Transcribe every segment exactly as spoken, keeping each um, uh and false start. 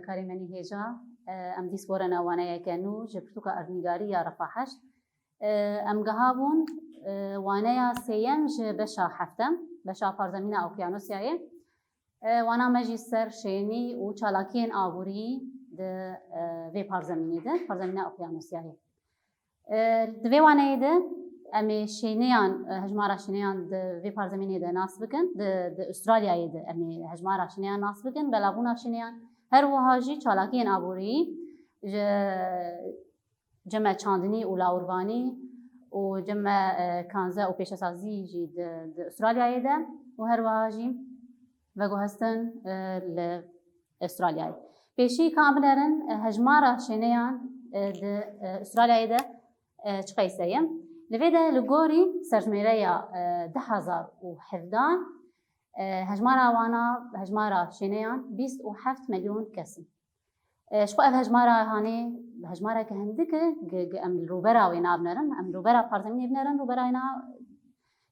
Karê menî hêja, e, em dîs borene waneyeke nû ji pirtûka erdnîgarî ya Refa Heşt. E, em giha bûn, e, waneya sêyem ji beşa heftem, beşa parzemîna Okyanusyayê. E, wana me jî ser şênî û çalakiyên aborî di, e, vê parzemînê de, parzemîna Okyanusyayê. E, di vê waneyê de em ê şêneyan, e, hejmara şêneyan di vê parzemînê de nas bikin, di, di Australyayê de em ê hejmara şêneyan nas bikin, belavbûna şêneyan, her wiha jî çalakiyên aborî ji cem me çandinî û lawirvanî û cem me, e, kanze û pêşesazî jî di, di Australyayê de û her wiha jî veguhestin, e, li Australyayê. Pêşî ka em binerin, e, hejmara şêneyan, e, di, e, Australyayê de, e, çi qeyse ye. Li vê de li gorî serjmêreya, e, du hezar û hevdehan, e, hejmara wana, hejmara şêneyan bîst û heft milyon kes in. E, ji xwe ev hejmara hanê hejmareke hindik e, ge, ge em li rûbera wê nabnerin, em li rûbera parzemînê binerin, rûbera wê na,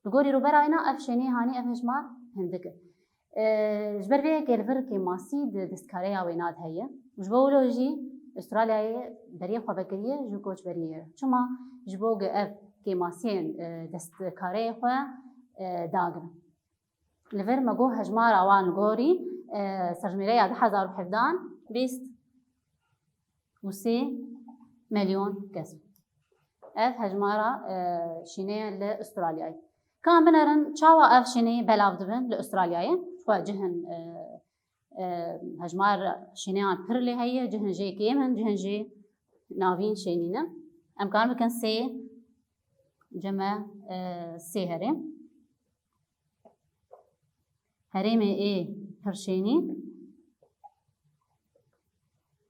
li gorî rûbera wê na ev şênê hanê ev hejmar hindik e. E, ji ber vê yekê li vir kêmasî di destkareya wê na de heye. Ji bo wilo jî Australyayê beriyê xwe vekiriye ji koçberiyê. Çima? Ji bo ge ev kêmasiyên, e, destkareyê xwe, e, dagirin. Li vir me got hejmara wan li gorî, e, serjmêreya du hezar û hevdehan bîst û sê milyon kes. Ev hejmara, e, şîneyên li Australyayê. Ka em binerin çawa ev şînê belav dibin li Australyayê? Xwe cihên, e, e, hejmar şîneyan pir lê heye, cihên jê kêm in, cihên jê navîn şênî ne. Em karin bikin sê cem me, e, sê herêm. Herêmê ê pirşênî,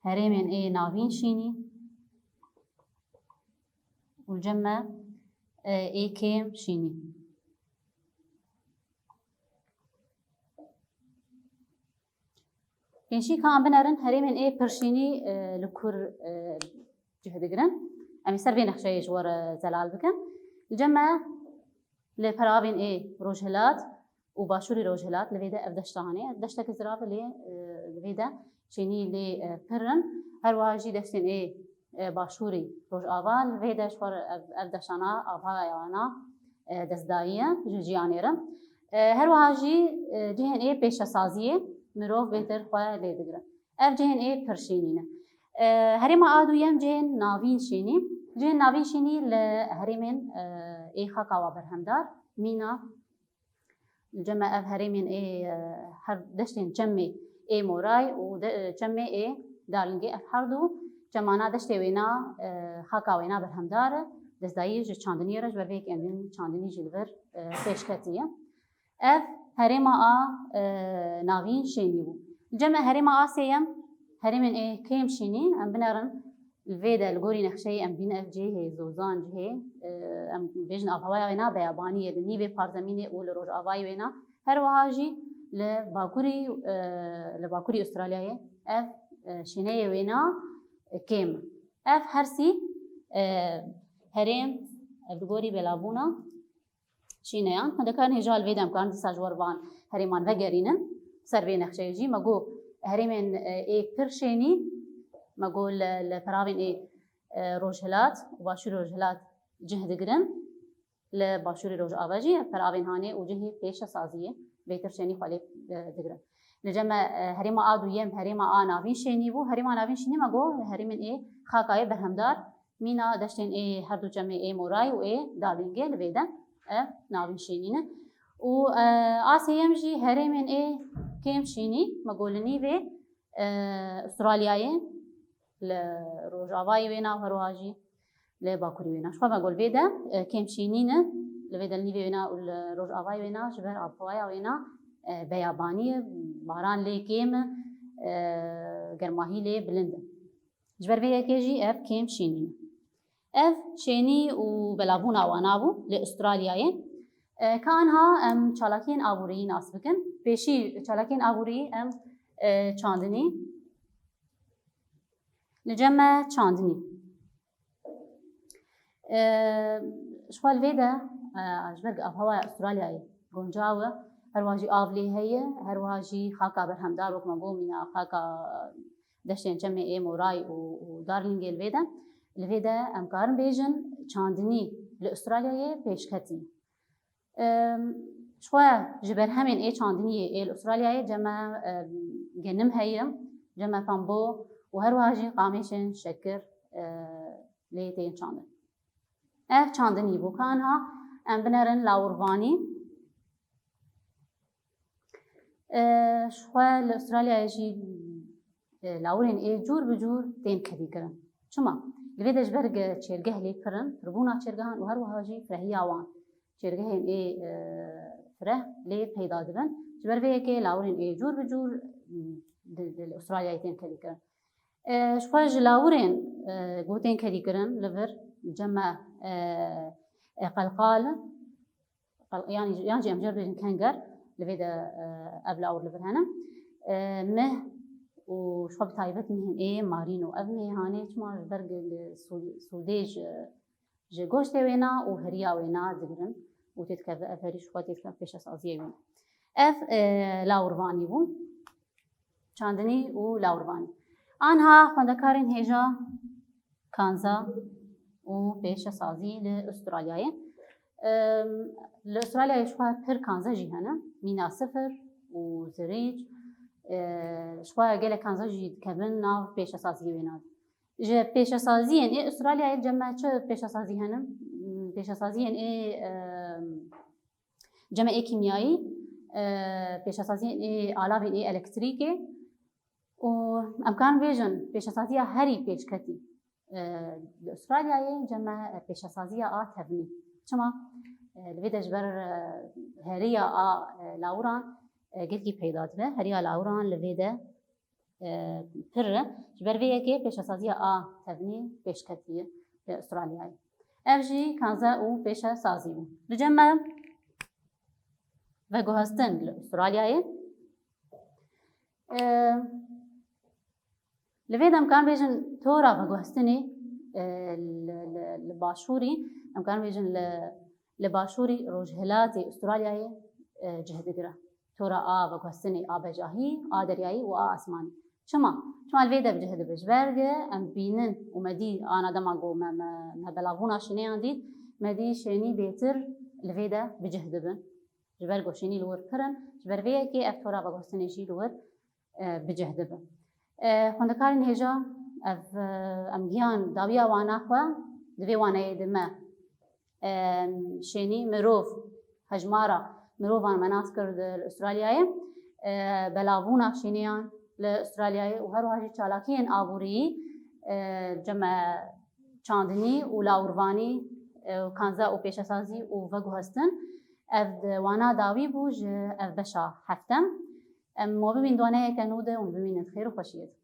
herêmên ê navîn şînî û cem me, e, ê kêm şînî. Pêşî ka em binerin herêmên ê pirşînî, e, li kur, e, cih digirin. Em ê ser vê nexşeyê ji we re zelal bikin. Li cem me li peravên ê rojhilat û başûrê rojhilat, li vê de ev deşta hene. Ev deşteke zirav e lê, e, li vê de şênî lê, e, pir in. Her wiha jî deştên ê, e, başûrê rojava, li vê de ji xwe re ev, ev deştana avaya wana, e, destdayî ye ji jiyanê re. E, her wiha jî, e, cihên ê pêşesaziyê mirov bêtir xwe lê digire. Ev cihên ê pir şînî ne. E, herêma a duyem cihên navîn şînî. Cihên navîn şînî li herêmên, e, ê xaka wa berhemdar, mîna, li cem me ev herêmên ê, e, her deştên çemê ê moray û de, e, çemê ê darlingê, ev her du çemana deştê wêna, e, xaka wêna berhemdar e. Destdayî ji çandiniyê re, ji ber vê yekê em dîn çandinî jî li vir, e, pêş ketiye. Ev herêma a, e, navîn şênî bû. Li cem me herêma a sêyem, herêmên ê kêm şînî, em binerin. Li vê de li gorî nexşeyê em bînin ev cihê zozan, cihê, e, em bêjin avhewaya wêna beyabanî ye, li nîvê parzemînê û li rojavayê wêna. Her wiha jî li bakurî, e, li bakurî Australyayê ev, e, şîneyê wêna, e, kêm e. Ev hersî, e, herêm, ev li gorî belavbûna şîneyan. Xwendekarin hêja li vê de em karin dîsa ji we re van herêman vegerînin. Ser vê nexşeyê jî me got herêmên, e, ê pir şênî, me got li, li peravên ê, e, rojhilat û başûrê rojhilat cih digirin. Li başûrê rojava jî peravên hanê û cihê pêşesaziyê bêtir şênî xwe lê, e, digirin. Li cem me, e, herêma a duyem, herêma a navîn şênî bû. Herêma navîn şênî me got herêmên ê xakayê berhemdar, mîna deştên ê her du çemê ê moray û ê dalingê li vê de ev navîn şênî ne. Û, e, a sêyem jî herêmên ê kêm şînî me got li nîvê, e, Australyayê, li rojavayê wêna û her wiha jî li bakurî wêna. Ji xwe me got li vê de, e, kêm şînî ne, li vê de li nîvê wêna û li rojavayê wêna ji ber avhewaya wêna, e, beyabanî ye, baran lê kêm e, e, germahî lê bilind e. Ji ber vê yekê jî ev kêm şînî ne. Ev şênî û belavbûna wana bû li Australyayê. E, ka anha em çalakiyên aborî nas bikin. Pêşî çalakiyên aborî em, e, çandinî. Li cem me çandinî. E, ji xwe li vê de, e, ji ber ku avhewaya Australyayê guncaw e, her wiha jî av lê heye, her wiha jî xaka berhemdar, wek me got, mîna xaka, deştên çemê ê Moray û, û Darlingê li vê de, li vê de em karin bêjin çandinî li Astralyayê pêşketî. Em, ji xwe ji berhemên ê çandiniyê ê li Astralyayê cem me, em, genim heye, cem me pembo û her wiha jî qamêşên şekir, e, lê tên çandin. Ev çandinî bû ka niha em binerin lawirvanî. E, ji xwe li Astralyayê jî, e, lawirên ê cûr bi cûr tên kedîkirin. Çima? Li vê de ji ber ge-, çêrgeh lê pir in, pirbûna çêrgehan û her wiha jî firehiya wan. Çêrgehên ê, e, fireh lê peyda dibin. Ji ber vê yekê lawirên ê cûr bi cûr, m, di, di, li Astralyayê tên kedîkirin. E, ji xwe ji lawirên, e, ku tên kedîkirin li vir cem me, e, e, qelqal, qel-, yan, yan jî em jê re bêjin kenger, li vê de, e, ev lawir li vir hene. E, mih û ji xwe bi taybet mihên ê marîno. Ev mihê hanê çima ji ber gi-, gi-, sû-, sûdê ji, ji goştê wêna û heriya wêna digirin û tê dikeve ev herî ji xwe tê dikeve pêşesaziyê wêna. Ev, e, lawirvanî bû. Çandinî û lawirvanî. Anha xwendekarên hêja kanza û pêşesazî li Astralyayê. Em, li Astralyayê ji xwe pir kanze jî hene. Mîna sifir û zirîc. E, ji xwe gelek kanze jî dikevin nav pêşesaziyê wêna. Ji pêşesaziyên ê Astralyayê cem me çi pêşesazî hene? Pêşesaziyên ê, em, cem me ê kîmyayî, e, pêşesaziyên ê alavên ê elektrîkê û em karin bêjin pêşesaziya herî pêşketî, e, li Astralyayê cem me pêşesaziya a tevnî. Çima? E, li vê de ji ber, e, heriya a, e, lawiran, e, gelkî peyda dibe. Heriya lawiran li vê de e, pir e. Ji ber vê yekê pêşesaziya a tevnî pêşketî ye li Astralyayê. Ev jî kanze û pêşesazî bû. Li cem me veguhestin li Astralyayê. E, li vê de em karin bêjin tora veguhestinê, e, li, li, li başûrî, em karin bêjin li, li başûrî rojhilatê Astralyayê, e, cih digire. Tora a veguhestinê a bejahî, a deryayî û a asmanî. Çima? Çima li vê de bi cih dibe? Ji ber ge em bînin û me dî ana dema ku me, me, me belavbûna şîneyan dît, me dî şênî bêtir li vê de bi cih dibin. Ji ber ku şênî li wir pir in, ji ber vê yekê ev tora veguhestinê jî li wir, e, bi cih dibe. E, xwendekarên hêja ev, e, em gihan dawiya wana xwe di vê waneyê de me, e, şênî mirov, hejmara mirovan me nas kir di li Astralyayê, e, belavbûna şîneyan li Astralyayê û her wiha jî çalakiyên aborî, e, cem me çandinî û lawirvanî, e, kanze û pêşesazî û veguhestin. Ev di wana dawî bû ji ev beşa heftem. Em we bibîn di waneyeke nû de û bimînin xêr û xweşiyê de.